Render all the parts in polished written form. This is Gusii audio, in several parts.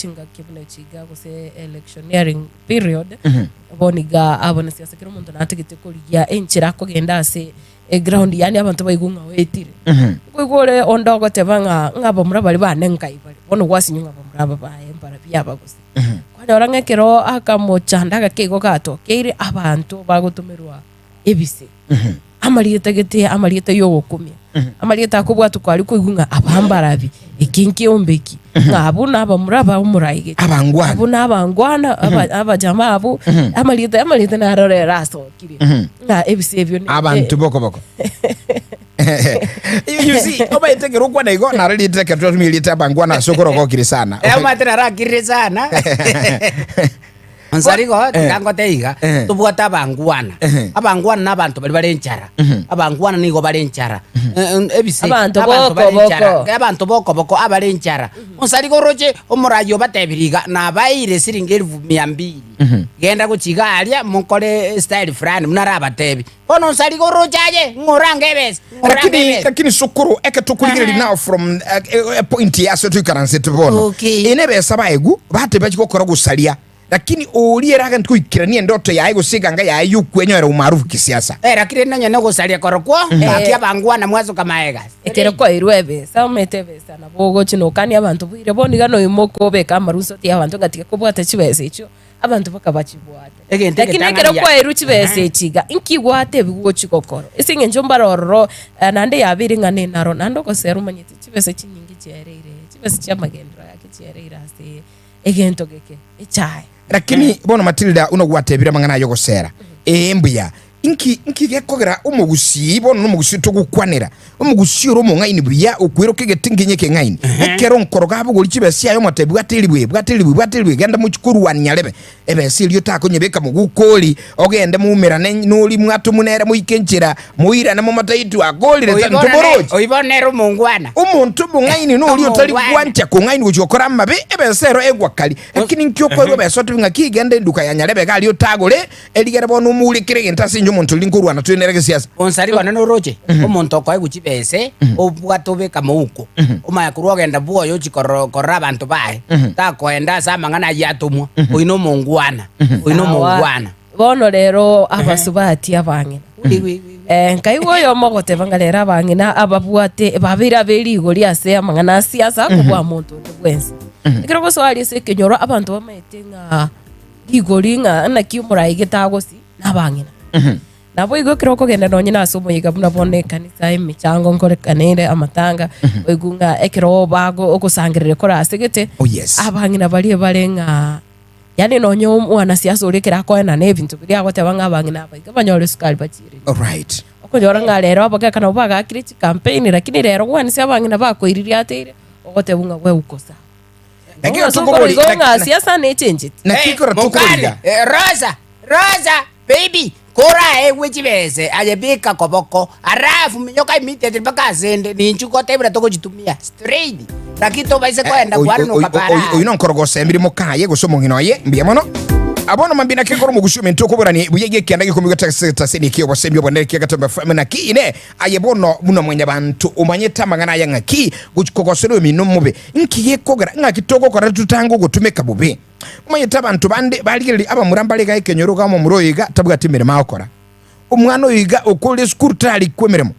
Chingaki buna echi iga gose electioneering period, bono iga abanasiasa kera omonto natagete korigia enchera akogenda ase eground yaani abanto baigwe ng'a oetire. Nkoigwa ore onde ogoteba ng'a ng'a abamura baria bane nkai bare, bono gwasinywa ng'a abamura aba baye mbarabwo aba gose. Kwanyora ng'a ekero akamochando agake igo gatokeire, abanto bagotomerwa ebise, amarieta gete amarieta yogokumia, amarieta akobwatwa kware koigwa ng'a aba mbarabi, eki nkeombe eki, ng'a abwo nabamura aba omorai gete, Abangwana. abwo nabangwana, aba- abajamaa abwo, amarieta amarieta naro rero asokire, ng'a ebise ebio ne- Abanto bokoboko. You see, obaete ekero okwana igo, naro rieta ekero twatumia erieta abangwana ase okorogokire sana. Eh, omanyete narakirire sana. Onsarigo, tiga ngote iga, Eh. tobwate abangwana. Eh. Abangwana na abanto baria bare enchara. Abangwana nigo bare enchara. Eh, eh, ebise, Abanto bare bokoboko. enchara. Abanto bokoboko abare enchara. Onsarigo oroche omoraia obatebirie iga, nabaeire siringi elfu mia mbili. Genda gochia iga aria mokore estyle fulani buna arabatebi. Bono onsarigo oroche aye, ng'a orange ebesa, ng'a orange Lakini, ebesa. lakini sukuru eke tokorigereria now from eh, eh, point ya ase toikaransete bono Okay. ene ebesa baegu bateba chigokora gosaria lakini oria ere agente goikerania endoto yaye gose eganga yaye yokwenyorera umaarufu kisiasa Eh, lakini rende onye nogosaria korokwo, gaki abangwana mwasoka maega. Ekero kwairwe ebesa, omanyete ebesa nabo ogochia nokania abanto boire bono iga noimoka obeke amarusa otie abanto ng'a tiga kobwata chibesa echio, abanto bakabachibwate. Egento Lakini ekero egetang'ani ya- kwairwe chibesa echi iga, inki gwatebigwa gochia gokora? Ase eng'encho mbare ororo eh, naende yabeire ng'a nenaro, naende ogosera omanyete chibesa chinyinge chiaereire, chibesa chi'amagenderero gaki chiaereire ase egento geke, echae. Lakini bono Matilda buna gwatebire amang'ana aya ogosera, ee mbuya. Inki inki gekogera omogusii bono nomogusii togokwanera, omogusii ore omong'aini buya okweroka egeti nkinye ekeng'aini, ekero nkoroga abogori chibesa chiaye omotebi bwata eribwe, bwata eribwe, bwata eribwe, genda mochie korwania nyarebe. Ebesa eria otakonyebeka mogukori, ogende moumerane nori mwatomu nere moike nchera, moirane momotebi twakorire Oyo bono ne- ntoborochi. oyo bono nere omongwana. Omonto omong'aini noria otari Omongwana. gwancha kong'aini gochia gokora amabe, ebesa ero egwa kari. Lakini inki okoirwa ebesa otebi ng'aki genda eduka ya nyarebe iga aria otagore, erigere bono omoure kera egento ase inche omonto oria nkorwana tore nere gesiasa. Onsari bono noroche, omonto okoegwa chibese, obwate obeka mouko, omanya korwa ogenda bwoye ochia korora korora abanto baye, takoenda ase amang'ana ayio atomwa, oyio nomongwana, oyio nomongwana. Bono rero abasubati abang'ina. Eh, nkaigwa oyomo ogoteba ng'a rero abang'ina ababwate babeire abe rigori ase amang'ana a siasa kobua monto onde bwensi. Ekero ogosoa aria ase ekenyoro abanto bamaete ng'a rigori ng'a naki omoraigete agosi nabang'ina. Naboigo ekero okogenda nonye nase omoyega buna bono ekanisa emechango nkorekana ere amatanga oigwe ng'a ekero bago ogosangereria kore ase gete Oh, yes. abang'ina baria bare ng'a Yaani nonye omwanasiasa oria ekero akoenana ebinto biria agoteba ng'a abang'ina aba iga banyore esukari bachiirire. Alright. Okonyora ng'a rero abagaka nabo bagakire chicampaign lakini rero gwanisia abang'ina bakoiririe ate ire, ogotebwa ng'a gwe uko sawa. Naki Ase tokobori- okoro igo ng'a naki- siasa nechencheti. Naki ekero tokoriga. Eh, Rosa, Rosa, baby, koraegwe chibese aye beka koboko, alafu minyoka immediately mpaka asende, ninchu gotebera togochitumia straight. Lakini tobaise koenda kwarunuka para. Oyo nonkoro gose emirimo kaye gose omong'ina oye mbuya mono abono mambia naki nkoro omogusi ominto okoborani buya gi'ekianda gikomi gotaseni eki obosemia obonene kiagatombe FM naki ine aye bono buna mwanyabanto omanyete amang'ana aya ng'aki gochi kogosera omino omobe nki gekogera ng'aki togokora totange ogotumeka bobe omanyete abanto bande barigereria abamura mbare iga ekenyoro iga omomura oyo iga tabwati emeremo agokora omwana oyo iga okorire esukuru tarikwa emeremo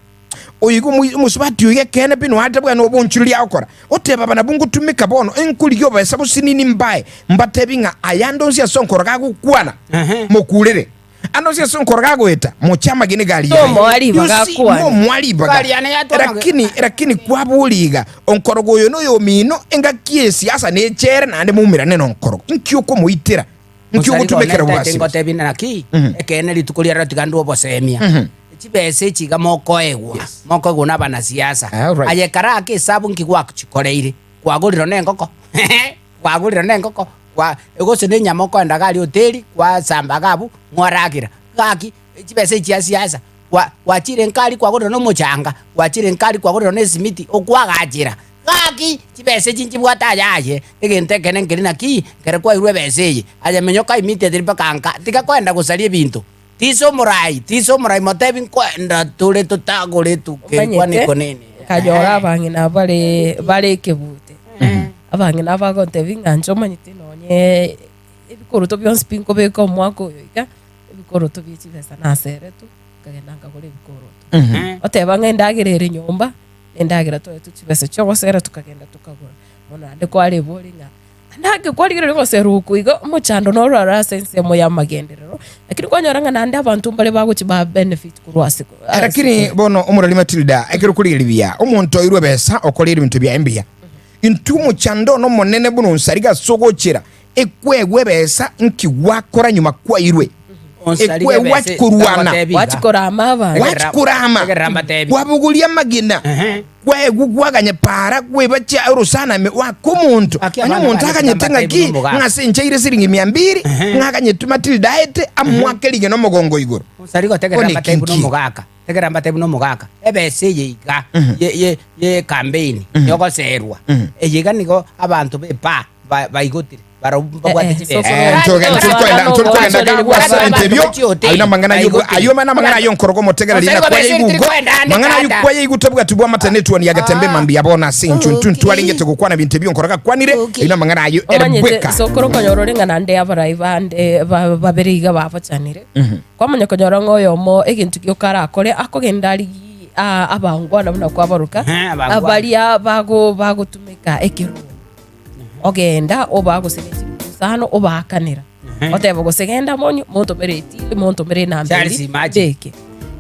Oyo iga omo- omosubati oyo ekeene pi noarete bwene obonchoreri agokora, oteba aba nabwo ngotumeka bono, nkorigia obesa bosinini mbae, mbatebi ng'a ayande onsi ase onkoro gagokwana, Ehe. mokurere. Ande onsi ase onkoro gagoeta, moche amagena egari yaye. Tomoa ribaga You see, akwane. momoa ribaga. Egari yane yatwa amagena. Lakini, lakini kwaboria iga, onkorogo oyo noyomino, engaki y'esiasa nechere naende moumerane nonkorogo. Inki okomoitera? Inki ogotumekera Omosani bobasi? ngotebi naki ekeene rituko riarero tiga ndwe obosemia chibesa echi iga mokoegwa mokoegwa na abanasiasa Ah, alright. aye kara ake esabu nki gwachikoreire kwagorire na engoko kwagorire na engoko kwa gose na enyama okoenda iga aria hoteli kwasamba iga abwo mwaragera gaki chibesa echi chia siasa kwa gwachire nka aria kwagorire na omochanga gwachire nka aria kwagorire na esimiti okwagachera Gaki, chibesa echi nchibwate aye aye, egento ekene nkeri naki, ekero kwairwe ebesa eye, aye minyoka immediately mpaka nka, tiga koenda gosaria ebinto. Tisa omorai, tisa omorai motebi nkoenda tore totagore etuka ekwane Omanyete, iko nini. nkanyora abang'ina bare bare ekebute. Abang'ina bagontebia ng'a inche omanyete nonye ebikoroto bionsi pi nkobeka omwaka oyo iga, ebikoroto bie chibesa naseretwe, nkagenda nkagora ebikoroto. Oteba ng'a endagera ere nyomba, na endagera twaetwe chibesa chiogosera tokagenda tokagora. Bono naende kwarebwa ore ng'a Naki kwarigereria ogosera oko iga omochando noro ore ase ensemo y'amagenderero, lakini kwanyora ng'a naende abanto mbare bagochia ba benefit korwa ase ase Lakini bono omorori Matilda, ekero okorigereria buya, omonto oirwe ebesa okoreire ebinto biaye mbuya. Intwe omochando one omonene buna onsariga ase ogochera, ekwegwa ebesa nki gwakora nyuma kwairwe? Onsariga Ekwe ebesa gwachi korwana. tagotebi iga. Gwachi korama abanto. Gwachi korama. Egerera mbatebi. Kwabogoria amagena. Ehe. Kwaegwa kwaganya para kwebacha orosana ime gwaka omonto. Aki Onye abana omonto bane aganyete tiga ng'aki mbatebi nomogaka. ng'a ase enchaire siringi mia mbiri, ng'a aganyetwe Matilda aete amoake rigena omogongo igoro. Onsari gotegerera Bono mbatebi eki nki? nomogaka. Tegerera mbatebi nomogaka. Ebesa eye iga ye ye ye campaign yogoserwa. Eye iga nigo abanto be epaa ba baigotire. Barabwo mbabwate Eh, eh, chibesa. sokoro. Eh, ntoge- ntorikogenda- ntorikogenda gagwo ase ebinto ebio ayio namang'ana ayio ayio namang'ana ayio nkoroka omotegereri na kwaya igugo mang'ana ayio kwaya igu tabwati bwamate netuoni ya getembe mambia bono ase inchu ntu ntwarengete gokwana binto ebio nkoroka kwanire ayio namang'ana ayio ere Omanyete bweka sokoro okonyora ore ng'a naende abarai bande ba- babere iga babachanire kwamanya konyora ng'a oyomo egento gioka arakore akogenda arigie a- abangwana buna kwabaroka Ehe, abangwana. abaria bago bagotumeka ekerogo Ogenda obaa gose ne chilifu isano obaakanera. Oteba gose genda monywe montomere etili montomere enamba Charles, eri imagine. mbeke.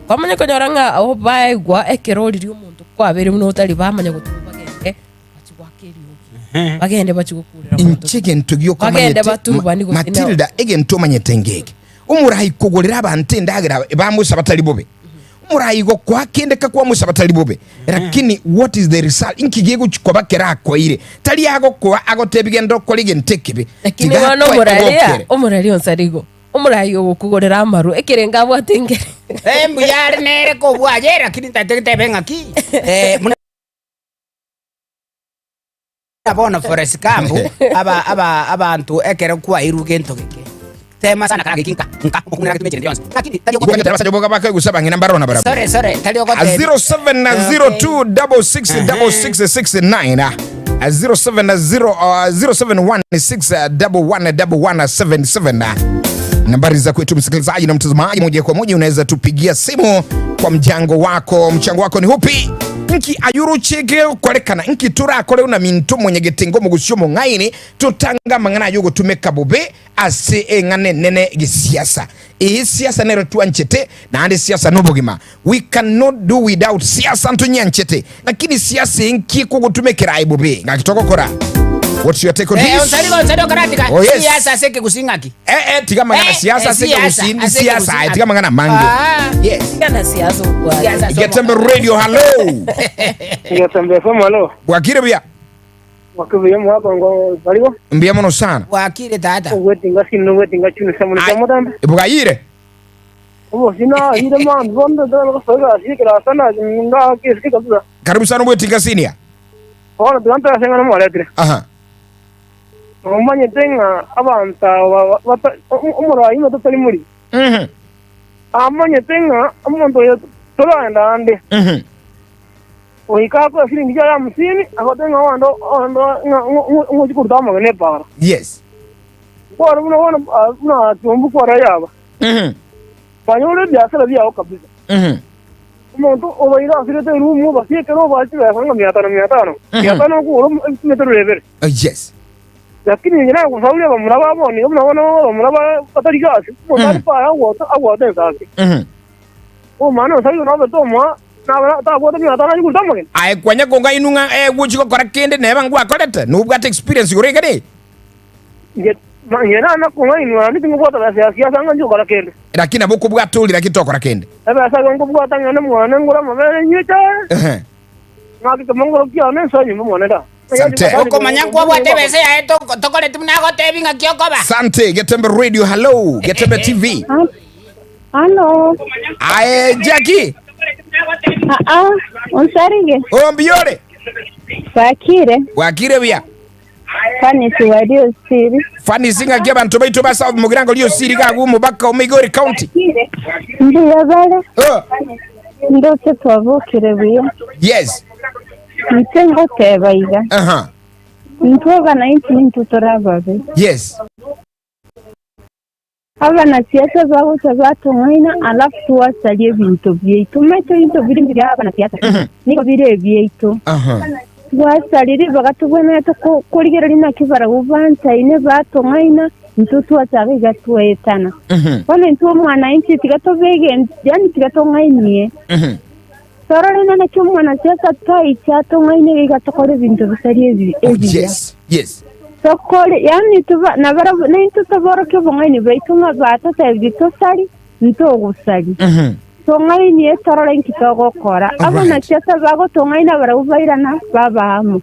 Kwamanya konyora ng'a obaegwa ekero riria omonto kwabeire buna otari bamanya gotuma bagende bachie goaka eriogi. Bagende bachie gokurera monto. Inche egento gioka Bagende omanyete baturubani gose ne- Matilda egento omanyete ngeke omorai kogorera abanto endagera bamosa batari bobe Omorai gokoa kende kakwamosa batari bobe, lakini what is the result? Inki gegochi koba kerakoire? Tari agokoa agotebi genda okore egento ekebe. Lakini Tiga bono akoe omoraria, ogokere. omoraria onsi arigo, omorai ogokogorera amarwa, ekerengo abwate nkere. Eh, mbuya are nere kobua aye, lakini ntagete goteba ng'aki, eh, buna bono for example, aba aba abanto ekero kwairwe gento geke, tema sana kara geki nka nka omokungu nere agetume echende yonsi, lakini tari Igwanyete ogotebi abasacha boka bakaigusa abang'ina mbaroro na barabwo. Sorry, sorry, tari ogotebi. 0702666669 0716111177 nambari za kwetu msikilizaji na mtazamaji moja kwa moja unaweza tupigia simu kwa mchango wako mchango wako ni hupi Nki ayuru chike gokorekana? Nki torakore buna minto mwenyegetengo omogusii omong'aini, totange amang'ana aya ogotumeka bobe ase eng'ana enene gesiasa? Ee, siasa nero twanchete, naende siasa nobogima. We cannot do without siasa, ntonyanchete, lakini siasa eye nki ekogotumekera aye bobe? Ng'aki togokora? What's your take on Eh, this? onsari onsari okaratiga Oh, yes. siasa ase ekegusii ng'aki Eh, eh, tiga amang'ana Eh, siasa eh, ase siasa, ekegusii, ase siasa ekegusii aye, tiga amang'ana amange. Ah. Yes. Tigana siasa okware. Siasa ase Getembe Radio, hello. Getembe FM, hello. Bwakire buya. Bwakire buya mwakongo barigo. Mbuya mono sana. Bwakire tata. Ogwetinga sino ogwetinga chuni samu Ai, samutambe. Bwayire. Obo sina hire man bondo ndana gosoga sikira sana nga kesi kabisa. Karibu sana obwetinga senior. Bono tiga ntoe ase eng'ana mwaretire. Aha. Nomanyete ng'a abanto aba bata- omorai ng'a totari moriri. Mhm. Amanyete ng'a omonto oyo toragenda ande, Mhm. goika akoe siringi chiaye hamsini, agote ng'a onde onde ng'a ng'a ng'ochi koruta amagena epara. Yes. Kwaro buna bono ah, buna Kiambu kwaro yaba. Mhm. Banyore ebiasara biao kabisa. Mhm. Omonto obaire asirete erumu obasiekere obae chibesa ng'a mia tano mia tano, mia tano okogora emetero ebere. Oh, yes. Lakini inche nagosauria abamura ba bono iga buna bono abamura ba batari gasi, omonto ari paya agwota agwota ensake. Omwana onsi nobete omoa nabora tabwate mia tano ayigurete amagena. Aye kwanya kongainwa ng'a eh, gochi gokora kende neba ngwakorete, nobwate experience igoro iga ne. Inche inche nana kong'ainwa naende tingobwata besa ya siasa ng'a nchie gokora kende. Lakini nabo okobwata oria lakini tokora kende. Ebesa igo nkobwata ng'ende mwane ngore amabere nywe echae. Ehe. Ng'ake kemongoro kiane nsoe nyomba mwane da. Sante. Okomanya nkwabwate ebesa yaye to- tokoreti buna agotebi ng'aki okoba. Sante, Getembe Radio, hello. Getembe TV. Halo. Aye, Jackie. Aa, onsarige. Oh, mbiyore. Bakire. Bwakire buya. Fanisi wa Rio Siri. Fanisi ng'aki abanto baito ba South Mugirango Rio Siri gagu omobaka o Migori County. Mbuya bare. Oh, Ndoche twabokire buya. yes. Inche ngoteba iga. Aha. Intwe abanainchi nintwe tore ababe. Yes. Abanasiasa bagocha batong'aina alafu twasaria ebinto biaito. Omanyete ebinto bire mbiria abanasiasa nigo bire ebiaito. Aha. Twasaria ribaga tobwenerete ko- korigereria naki barabwo banchaine batong'aina intwe twacha iga iga twaetana. Bono intwe omwananchi tiga tobe egento yaani tiga tong'ainie. Torore naki omwanasiasa taiche atong'aine iga iga tokore ebinto bitari ebi Oh, ebiya. yes. Yes. Tokore yaani toba nabarabwo naintwe toborokie obong'aini bwaito ng'a batotebirie tosari, ntogosari. Tong'ainie torore inki togokora. Alright. Abanasiasa bagotong'aina barabwo bairana baba amo.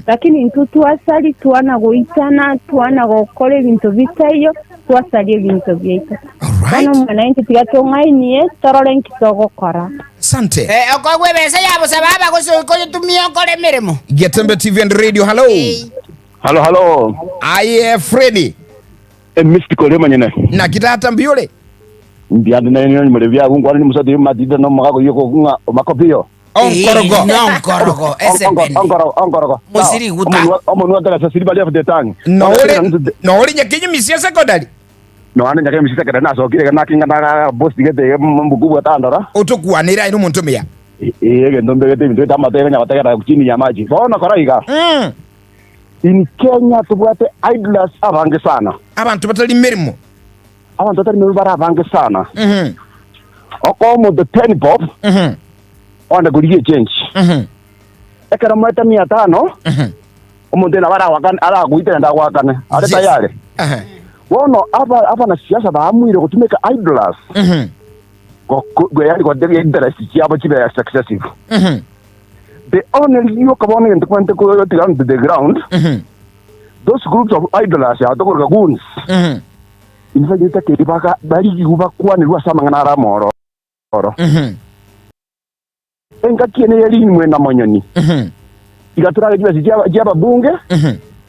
Lakini intwe twasari, twana goitana, twana gokora ebinto bitaiyo, twasaria ebinto biaito. Alright. Bono omwananchi tiga tong'ainie torore inki togokora. Asante. Eh, okoegwa ebesa ya bosa baba gose okoyetumia okore emeremo. Getembe TV and Radio, hello. Halo halo. Aye Freddy. E mystical ore manyene. Naki tata mbiore? Mbiande naye niyo nyumare byagu ngwana ni musati matite no magako yoko ng'a makopio. Onkorogo. No nkorogo esebeni. Onkorogo onkorogo. Musiri guta. Omonwa ataka sasiri bali after tang. Nore nore nyakinyumisia secondary. Noane nyakinyumisia secondary nasokire nakinga na boss gete mbuku bwa tandora. Otokwanere aye nomonto omuya. Ee egento mbegete ebinto bete amatebe nyagotegera chini ya maji. Bono kora iga. In Kenya tobwate idlers abange sana. Abanto batari merimo. Abanto batari merimo bare abange sana. Okoa omonto ten bob, oende korigia echange. Ekero omoete mia tano, omonto oyo nabo aragwakane, aragoite naende agwakane. Are Yes. tayari. Bono aba abanasiasa baamuire gotumeka idlers, goko- yaani gotebi interest chiabo chibe successive. The only rioka bono egento kobwate kotiga onto the ground, those groups of idlers aba tokoroka goons, inse gete baga barigigwe bakwanerwe ase amang'ana are amororo. Engaki ene ye rinwe na monyoni, iga torage chibesa chia chi'ababunge,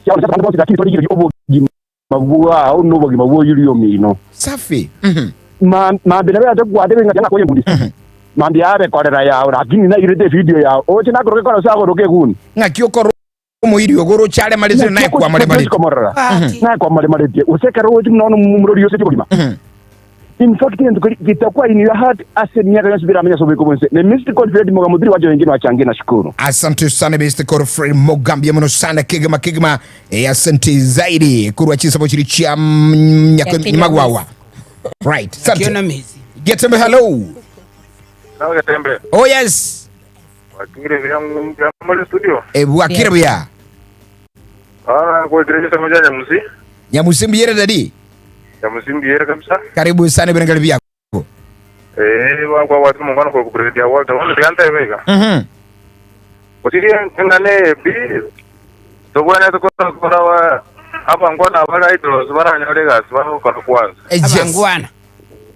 chi'abana bonsi, lakini torigererie obogima bwao na obogima bw'oyuria omino. Safi. Mambia nabo yate kwate bing'ati ng'a koye nguni. Mambia yabe korera yao lakini nairete evideo yao oche nakoroke kora ase agoroke eguni. Ng'aki okorora omoiri ogo oroche aremarete naye kwamoremarete. Komorora naye kwamoremarete gose ekero oche buna ono omorori ose obogima. In fact egento keria getakuwa in your heart ase emiaka yonsi biramenye ase oboiko bw'ense. Ne Mr. Godfred Moga Muthiri wacha wengine wachangie nashukuru. Asante sana Mr. Godfrey Moga mbuya mono sana kegima kegima Eh, asante zaidi korwa chinsemo chiri chia mm, nyako- Ya Kenya nyamagwawa right asante Kiona mezi. getembe hello Nawe Getembe, oh yes wakire bya bya muri studio. Eh, bwakire buya Ah, kwa kireje sema ja nyamusi. nyamusi mbiyere dadi Nyamusi mbiyere kabisa. karibu sana ebirengero byako Eh, wa kwa watu mungano kwa kupredia ya Walter. Wale tiganta ibega. Osirie ngane bi tobwana tukora kora wa apa ngwana bala idros bara nyore gas ba kora kwanza. Eh, yes. Abangwana.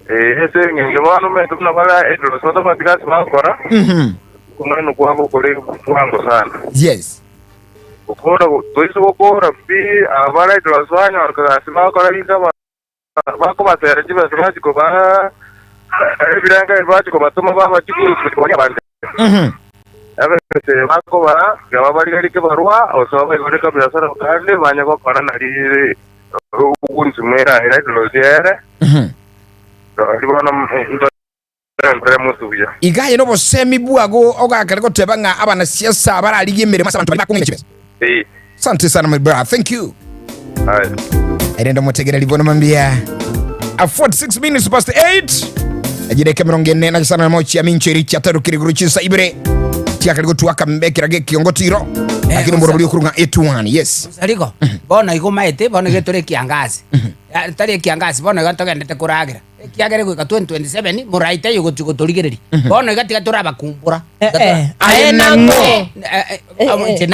Eh, ese ngenge bano me tuna bala idros bato patigas ba kora. Kumano kwabo kore kwango sana. yes Gukora toise gukora pi abara idros banyora kagasi bakora binga bakobatera chibesa bachikoba ebiranga bachikobatuma babachikurukunya bande abese bakoba gaba barigarike barua osaba baigoreka biasara kandi banya gokora nari ugunzimwera era idros ere ri bono ndore musubuya igaye nobosemi bwago ogakare goteba ng'a abanasiasa bararigia emeremo ase abanto bari bakong'ina chibesa eh asante sana my brother thank you haya erendo motegereri bono mambia a 46 minutes past 8 ajireke mirongo ene na gisana na chia mincho eri chiatarukire iguru chinsa ibere chiakari gotwaka mbekera gekiongo tiro lakini mboro buri okurunga 81 yes Sariko, bono igo maete bono igo tore ekiangasi. Ya, Tari ekiangasi bono igo togendete koragera. Ekiagere goika 2027 moraite igo gochi gotorigereria. Bono iga tiga torabakumbura. Eh, eh. Aye nang'o.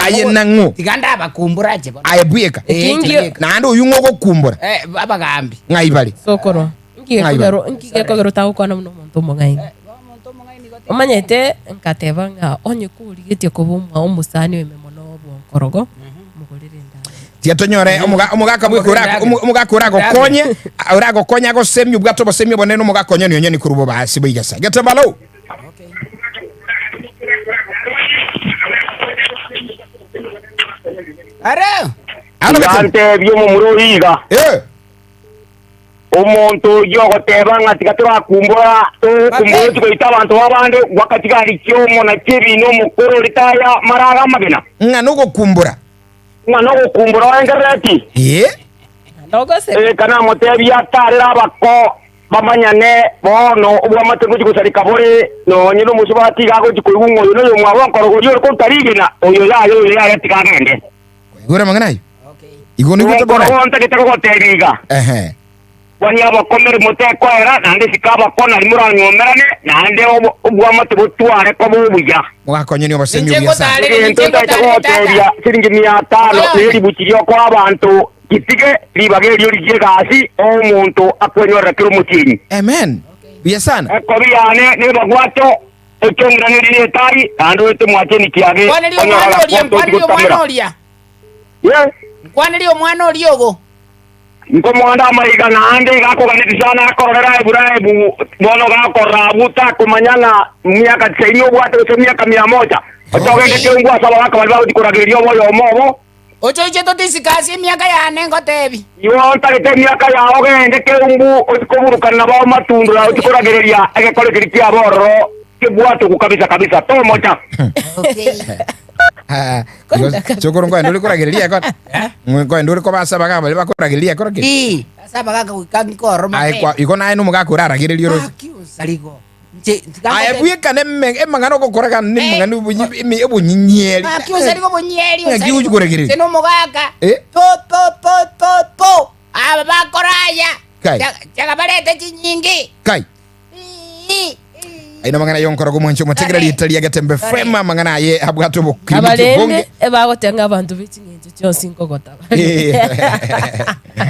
Aye nang'o. Tiga ndabakumbura ache bono. aye bweka Eh, Kingi- tiga- naende oyu ng'ogokumbura Eh, abagambi. ng'ai bare sokorwa Ng'ai bare. nkigekogero tagokwana buna omonto omong'aini omanyete nkateba ng'a onye korigetie koba omwa omosani oime mono bwonkorogo mogorere endagera tiga tonyore omogaka bweka omogaka oragokonye oragokonya agosemia obwate obosemia obonene omogaka onyoni onyoni korwa bobasi boigesa getembalo Are. Alo Getembe. Yantebia omomura oyo iga, Eh. Omonto oyio ogoteba ng'a tiga torakumbora, togokumbora Babe. ochi goita abanto b'abande, gwaka chigari chi'omo na chi'ebiina omokoro ore taya maraga amagena. Ng'a nogokumbora. Ng'a nogokumbora oengerereti. Ee. Nogoseka. Ee, kanamotebia atarere abako bamanyane bono obwamate ngochia gosareka bore, nonye nomosubati iga agochia koigwa ng'a oyo noyomwabo onkorogoria ore koruta rigena, oyo yaya, oyo yaya tiga agende. Kwaigure amang'ana ayio? Igo noigwete bono aye? Onkorogo ntagete gogotebia iga, Ehe. Kwania abakomeri motekoera, naende isiko abako nari moranywomerane, naende obwamate botware koba obuya. Mogakonyania obosemi Inche obuya sana. ngotarere, Egento inche ntagete ngotarere tata. gogotebia, siringi mia tano Oyo. ne ribuchi riokoa abanto, ritige ribaga erio rigie egasi, omonto akwenyorera kera omotienyi. Amen. Buya sana. Ekobi yane nebagwato, ekiong'iraneria netari, naende oete mwacheni kiage, Nkwanerie onyore omwana oria, agakwata nkwanerie omwana otigotamera. oria. Yes. Nkwanerie omwana oria ogo. Nkomoanda amaiga naende iga akoganetie sana akororera Efuraimu, bono gakorora abwo takomanya ng'a miaka tisaini obwate gose miaka mia moja. Otogende keungu ase abagaaka baria bagochia koragereria oboyomo obo. Ochoiche totisika ase emiaka yane ngotebi. Igo ntagete emiaka yao ogende keumbu ochie koburukana nabo amatunda ochie koragereria egekore keria kiabo ororo kebwatoku kabisa kabisa tomocha. Ah, Sokoro nkoenda ore koragereria ekora. Nkoenda ore koba ase abagaka baria bakoragereria ekora keri. Ii, ase abagaka goika nkorora Aye mapema. kwa igo naye nomogaka oraragererie oroche. Gaki osarigo. Nche ntiga Aye ngotebi. bweka neme emang'ana ogokoraga nemang'ana obonyi emi obonyinyeri. Gaki osarigo obonyieri Ng'aki osarigo. gochi koragereria? Nche nomogaka. Eh? Po po po po po. Aba bakora aya. Kai. Chaga chaga barete chinyingi. Kai. Ii. Aino amang'ana yonkora gomwancha omotegera rieta ria Getembe FM amang'ana aye abwate obokirimiti Abarende obonge. ebagoteba ng'a abanto be ching'encho chionsi nkogota bare. Eh.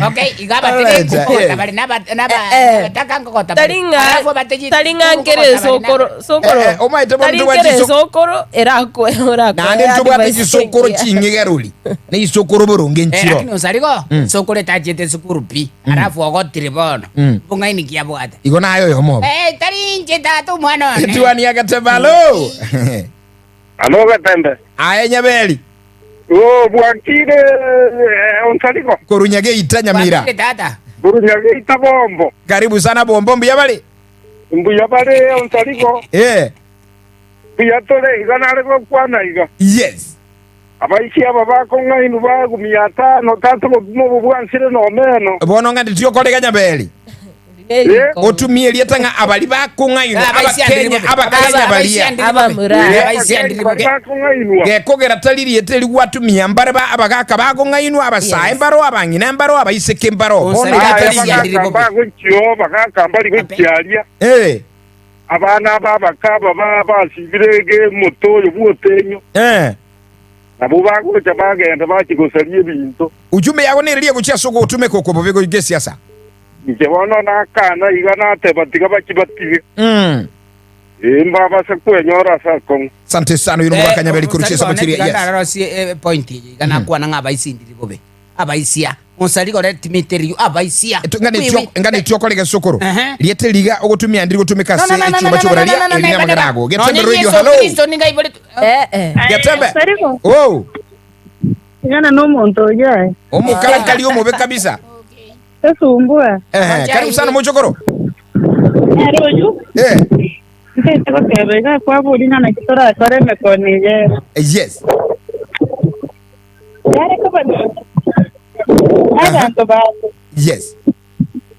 Okay, iga abatege Alright, nkogota eh. bare naba naba Eh, eh. abataka nkogota Tari bare. ng'a Alafu abategi tari ng'a nkogota nkere bare naba. esokoro sokoro. Eh, eh, omaete bono Tari ntobwate nkere chiso- esokoro erakwe orakwe Naende ntobwate advice chisokoro engiya. ching'igerori ne isokoro boronge Eh, nchiro. lakini osarigo sokoro etachete esukuru pi alafu ogotire bono Mm. bong'aini ki abwate Igo naye oyomo obo. Eh, tari inche tata omwana one Etuani ya Getembe alo. Alo Getembe. Aye Nyaberi. Oo bwakire eh, Onsarigo. Koru Nyageita Nyamira. Bwakire tata Koru Nyageita Bombo. Karibu sana Bombo mbuya bare. Mbuya bare Onsarigo. Eh. Mbuya tore iga nare gokwana iga. Yes. Abaisia aba bakong'ainwa bagumia atano, tata obokima obo bwansire nomeno. Bono ng'a nditie Nyaberi. Eh? Otumie erieta ng'a abari bakong'ainwa Abakenya Abakenya baria. Abamura. Abakenya baria bakong'ainwa. Gekogera tari rieta eri gwatumia mbare ba abagaka bakong'ainwa, abasae mbaro, abang'ina mbaro, abaiseke mbaro. Bono Aya erieta riria. bagaka mbagochio, bagaka mbari gochiaria. Eh. Abana aba abake aba ba basibire egemoto oyo bw'otenyo. Eh. Nabwo bagocha bagenda bachia gosaria ebinto. Ujumbe yago nereria gochia ase ogotumeka okwo bobe gesiasa. Inche bono nakana iga nateba tiga bachie batige. Ee, mbabase kwenyora ase akong'u. Sante sana oyo nomogaka Nyaberi korwa chinsemo chiria. Yes. Ndarosie eh, point eye iga nakwana ng'a abaisi ndiri bobe abaisia onsari gore timiteri abaisia Eto- ng'a netio- Wiwi. ng'a netio okore gesokoro Ehe. rieta riga ogotumia ndiri gotumeka No, ase no, no, no, echumba no, no, chioboraria no, no, no, eri no, namang'ana no, ago no. Getembe Nonye radio Yesu hello Kristo niga iboretwe Eh, eh. Getembe Sarigo. oh Tigana nomonto oyio aye. omokarakari omobe kabisa Esumbua. Ehe, karibu sana mochokoro Nere oyio. Eh. Ntaete goteba iga kwaboria ng'a naki torakore emekoni eye. Yes. Yare koba abanto bande. Yes.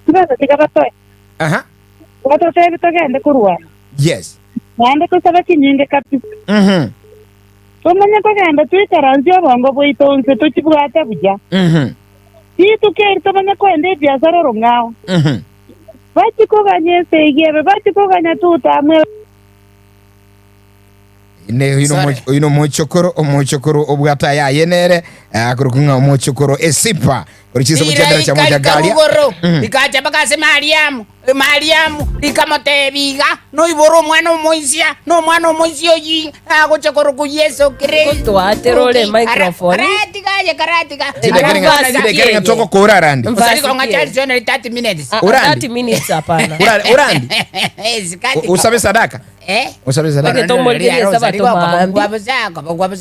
Tibasa tiga batoe. Aha. Batotebi togende korwana. Yes. Naende tosaba chinyinge kabisa. Mhm. Tomanye kogenda toikaransie obongo bwaito inse tochibwate buya. Mhm. Rituko eri tomanye koenda ebiasara orong'ao. Mhm. Bachie koganya esegi ebe, bachie koganya tutamu ebe. Ne oyo Sorry. nomo- oyo nomochokoro omochokoro obwate ayaye nere akorokwa ng'a omochokoro esipa. Ori chinse gochiendera chia mocha garia. Rugoro rikacha mpaka ase Mariamu, Mariamu rikamoteebia iga, Noibore omwana omoisia, na omwana omoisia oyio agocha korokwa Yeso Kristo. Gotwatera ore microphone. Karatiga aye karatiga. Chidekere ng'a togokora arande. Osari kong'a Charles only 30 minutes. Ah, Orandi. 30 minutes hapana. Orandi. Sikati. Usabe sadaka. Eh? Usabe sadaka. Okay, tomorigerie esabato maambi.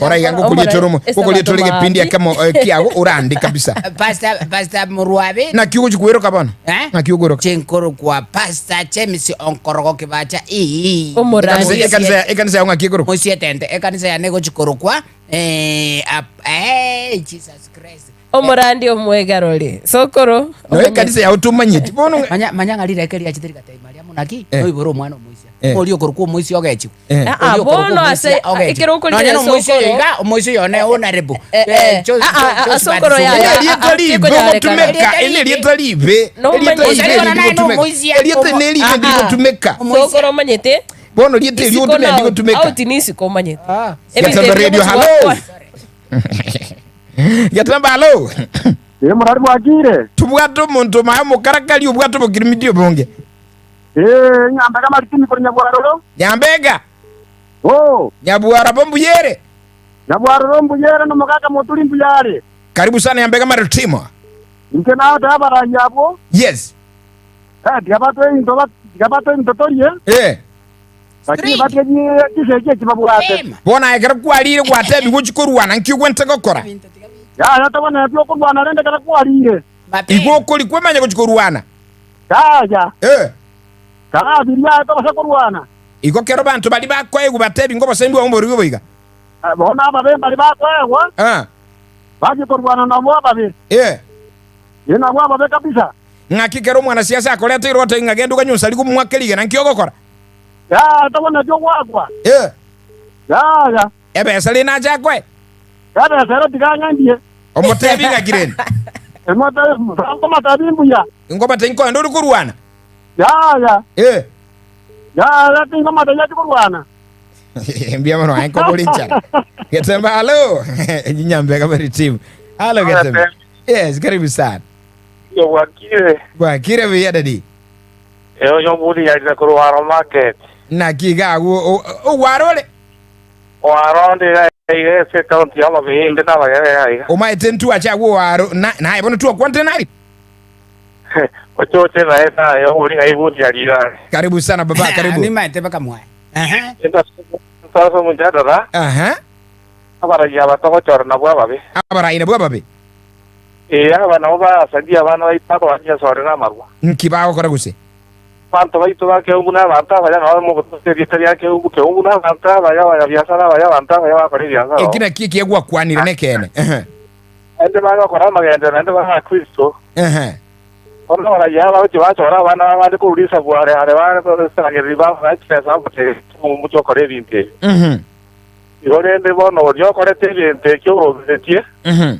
Oraiga ngokorietore omo ngokorietore egepindi ekemo eh, kiago orande kabisa. Pastor Pastor Murwabe. Naki ogochi kweroka bono? Eh? Naki okweroka? Chinkoro kwa Pastor James Onkorogo Kibacha ii. Omorandi. Ekanisa ekanisa ekanisa yago ng'aki ekorokwa? Mosietente ekanisa yane egochi korokwa eh, ap- eh, Jesus Christ. Omorandi omwegarore. Sokoro. Noe ekanisa yago tomanyeti bono ng'a- Manya manya ng'a rireke riachete rigatebia Mariamu naki Eh. noibore omwana omoisia. Eh. Oria okorokwa omoisia ogechigwe. Eh. Ah, ah, Oria okorokwa bono omoisia ase- ogechigwe. ekero okorigereria Nonya na omoisia oyo sokoro. iga, omoisia oyo one honorable. Eh, Eh, eh. Jo- Ah, ah, ah, Jo- sokoro Josephat ya- Ene ya- Sokoro. erieta ribe Tekonyarekana. ogotumeka, ene erieta ribe. No Erieta omanyete. ribe Osari ndiri naye gotumeka. nomoisia, Erieta omo- neribe Ah, ndiri ah. gotumeka. Sokoro omanyete. Bono rieta erio Isiko ogotumia na ndiri gotumeka. out ni isiko omanyete. Ah. Ebinto Getembe ebio radio, gochi hello. gokwa. Getembe hello. Ee morari bwakire. Tobwate omonto omaye omokarakari obwate obokirimiti obonge. Ee, Nyambega Maritini korwa Nyabwaroro. Nyambega. Oo. Nyabwarabo mbuya ere. Nyabwaroro mbuya ere nomogaka moturi mbuya are. Karibu sana Nyambega Maritimo. Inche naote abarai abwo. Yes. Eh, tiga batwe into ba- tiga batwe into torie. Eh. Lakini batwe chisegi echi babwate. Same. Bono aye ekero kwarire gwatebigwa ochie korwana nki ogwenerete gokora? Yaya tobwenereti okorwana rende ekero kwarire. Mapema. Igo okori kwemanya gochia korwana. Yaya. Eh. Karabirie aye tobase korwana. Igo kero banto baria bakoegwa batebi ng'a obosemia bwabo mborigwe boiga. Bono ababe mbaria bakoegwa, Ah. bachie korwana nabwo ababe. Eh. Ee, nabwo ababe kabisa. Ng'aki kera omwanasiasa akoreteire ogotebi ng'a genda oganywe onsarigwe omwake rigena, nki ogokora? Yaya, tobwenereti ogoakwa. Eh. Yaya. Ebesa rende nache akoe. Ebesa ero tiga ang'endie. Omotebi ng'aki rende? Nkomotebi mbuya. Nkomotebi nkoenda ore korwana. Yaya. Eh. Yaya, tinkomotebi achi korwana. Mbuya mono aye nkobora enchara. Getembe halo. Nyambega bari team. Halo Getembe. Yes, karibu sana. Yo bwakire. Bwakire buya daddy. Eyo yoburi yarire korwa Waro market. Naki iga agwo owaro ore. Waro ndi iga iga ase ekaunti ya Homabay inde nabagere iga iga. Omaete ntwache agwo owaro na naye bono twakwanire nari. Oche oche naye naye obori ng'ai bundi yarire are. Karibu sana baba karibu. Nimaete mpaka mwaye. Ehe. Ntase omojadala Aha. abarai aba togochora nabwo ababe. Abarai nabwo ababe. Ee, aba nabo basaria abana baito akobanyesorera namarwa. Nki bagokora gose? Abanto baito ba keumbu na abanto abaya nabo mogotosia erieta ria keumbu, keumbu na abanto abaya, abanyabiasara abaya, abanto abaya bakora ebiasara Eki oo. nakio ekiya gwakwanire nekeene. Ehe. Naende bagokora amagenderero naende bare Abakristo. Ehe. Bono abarai aba bagochia bachora abana b'abande korwa risabu are are bare basangereri babae chibesa babateebie moche gokora ebinto ebi. Mhm. Igo rende bono oria okorete egento ekio oroberetie, Mhm.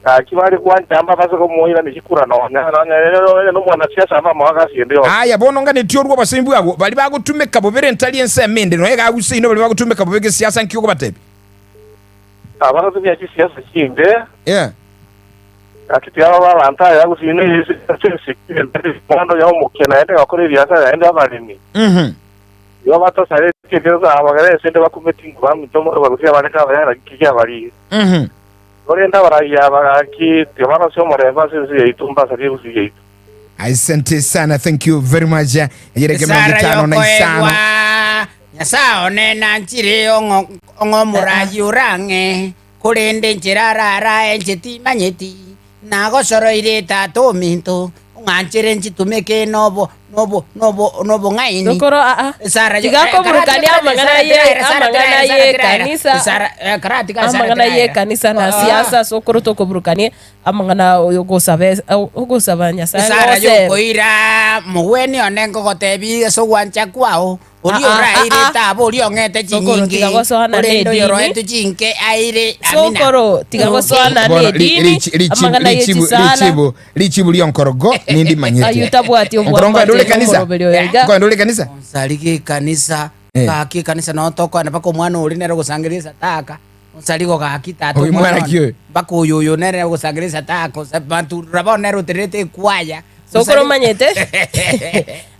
gaki bare gwancha mbabase komoiraneria chikura nonya nonya onye nomwanasiasa abamoa gasi ende yonsi. Aya bono nganetie orue obosemi bwabo, baria bagotumeka bobe rentari ensemo ende, nonya egaguse inwe baria bagotumeka bobe gesiasa nki okobatebia? Abagotumia chisiasa chimbe, Yeah. gaki tiga babe abanto aya gose inwe ase ense y'omwando y'omokia naende gokora ebiasara naende abaremi. Mhm. Igo batasaretie ekero abagere ase inde bakumeti ng'a baminto omorero gose abareke abaya naki kiabarire. Mhm. Korende abarai aba gaki tibarosia omorembe ase ense yaito mbasarie egusii yaito. Asante sana, thank you very much. Eyereke mirongo Esara etano na isano. yokoegwa Nyasae one nanchire ong'o ong'omorayi orang'e, korende inchera ararae inche timanyeti. Nagosoroire tata ominto, ong'anchere nchitumeke nobo nobo nobo nobong'aini. Sokoro aa. Esara yo- Tiga eh, koburukania karati- amang'ana Sara ye tiraera, Sara amang'ana tiraera, Sara ye tiraera. kanisa. Sara, eh, karati ka Sara Amang'ana ye tiraera. kanisa na Ah. siasa sokoro tokoburukania amang'ana ogosaba ogosaba Nyasaye Esara ng'osebe. yokoira mogwenia one nkogotebia ase ogwancha kwao, Oria Ah, ah, oraire ah, ah. etaabu, oria ong'ete Sokoro, chinyinge, tiga gosoana korende nedini. oyoroetwe chinke aire. Amina. Sokoro, tiga gosoana Bono, ri- nedini, richi- richibu- amang'ana ye richibu- chisala. richibu richibu rionkorogo nindimanyete Ayio tabwati Onkorogo nkoenda ore obwamate kanisa nomoroberi oyo iga. nkoenda ore kanisa Onsarige ekanisa, Eh. gaki ekanisa noo tokoenda mpaka omwana oria nere ogosangereria esataka. Osarigo gaki tata Oyo omwana mwana ki one. oyo? Mpaka oyo oyo nere ogosangereria tako bantu rora bono nere otererete ekwaya. Sokoro omanyete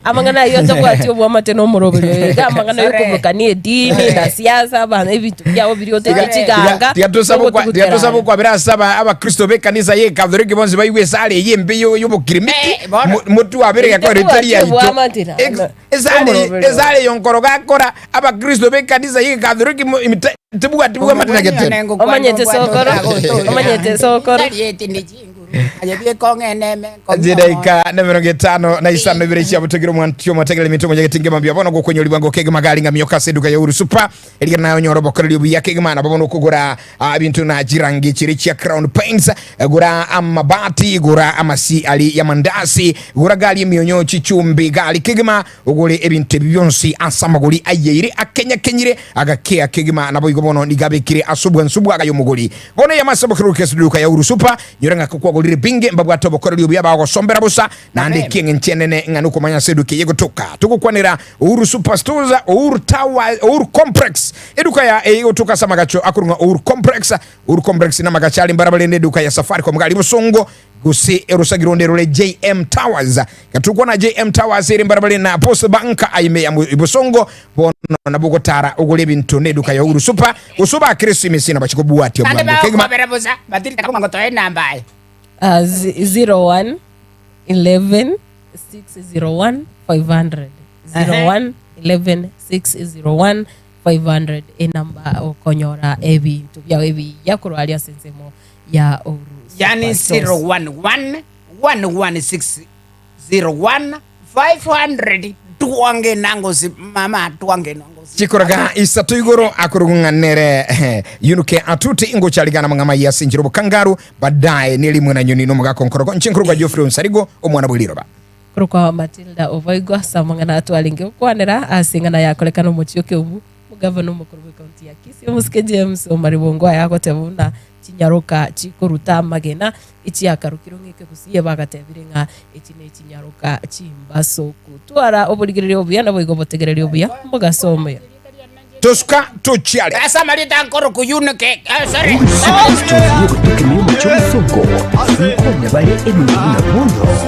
amang'ana ayio tabwati obwamate na omoroberi oyo iga amang'ana Sore. yokobokania edini na siasa abana ebinto biabo biria otete Sore. chiganga Tiga tosabe okwa- tiga ogotugutera tosabe are. okwabera ase aba- abakristo b'ekanisa y'ekatholiki bonsi baigwe esare eye embe yo- y'obokirimiti Eh, bono. mo- motwabere Intebwati gekore etari yaito obwamate na- Ex- na- esare omoroberi oyo. esare eyo nkoro gakora abakristo b'ekanisa y'ekatholiki mo- imita- tibwati bwamate na getebe Omanyete sokoro omanyete sokoro Chidaika na 55 ibere chia butogiro mwantu omotegere minto monyagete ngema mbia bono gokonyori bwango kegima gari ng'amio kase eduka ya Uhuru Super eriga nayo nyoro bokoreri obuya kegima nabo bono okogora ah, ebinto na chirangi chiri chia Crown Paints eh, gora amabati gora amasi ari ya mandasi gora gari emionyo chichumbi gari kegima Ogore ebinto ebi bionsi ase amagori ayeire akenyakenyire, agakea kegima. Naboigo bono nigo abekire ase obwansu bw'agaye omogori. Bono eyemo ase obokerori kesuduka ya Urusupa, nyora ng'a kokwagorire binge, mbabwate obokoreri obuya bagosombera bosa, naende ekieng'encho enene ng'a nokomanya ase eduka eye egotoka. Togokwanera Uhuru Super Stores, Uhuru Tower, Uhuru Complex. Eduka ya eye egotoka ase amagacho akorwa ng'a Uhuru Complex. Uhuru Complex namagacho are mbarabare neduka ya Safaricom gari bosongo gose erosagi ronde rore JM Towers. Gatukwa na JM Towers ere mbarabare na Post Bank aime ya Bosongo bono nabo gotara ogore ebinto neduka ya Uhuru Super gose oba Krisimisi na bachikobwatia Naende bwango kegima. bagokobera bosa, batirete akong'u gotoa enamba aye. Ah, 01 11 601 500 01 11 601 500 enamba okonyora ebinto biao ebiya korwa aria ase ensemo ya Ouru Yani Super Stores. 011 116 01 500 twange nangosi mama twange nangosi Chikoraga isato igoro akorogong'anere yunuke atute ingochaligana mang'ama ya ase enchera obokangaru baadaye nerimwe na nyoni nomogaka onkorogo nche nkorogwa Geoffrey Onsarigo omwana bw'eriroba. Korokwa Matilda Oboigwa ase amang'ana atwarenge gokwanera ase eng'ana yakorekana omochie o Keumbu, omogavana omokoro bw'ecounty ya Kisii omosike James Omari Bong'waya agoteba buna chinyaroka chikoruta amagena echiakarokirwe ng'a ekegusii bagatebire ng'a echi nechinyaroka chimbasoku. Twara oborigereria obuya naboigo obotegereri obuya omogaso omuya. Tosuka tochiare. Ase amarieta ankoroku Yunike, eh, sorry. Kristo nigo tokemia omochie obosongo, nkonya bare ebinto buna bono.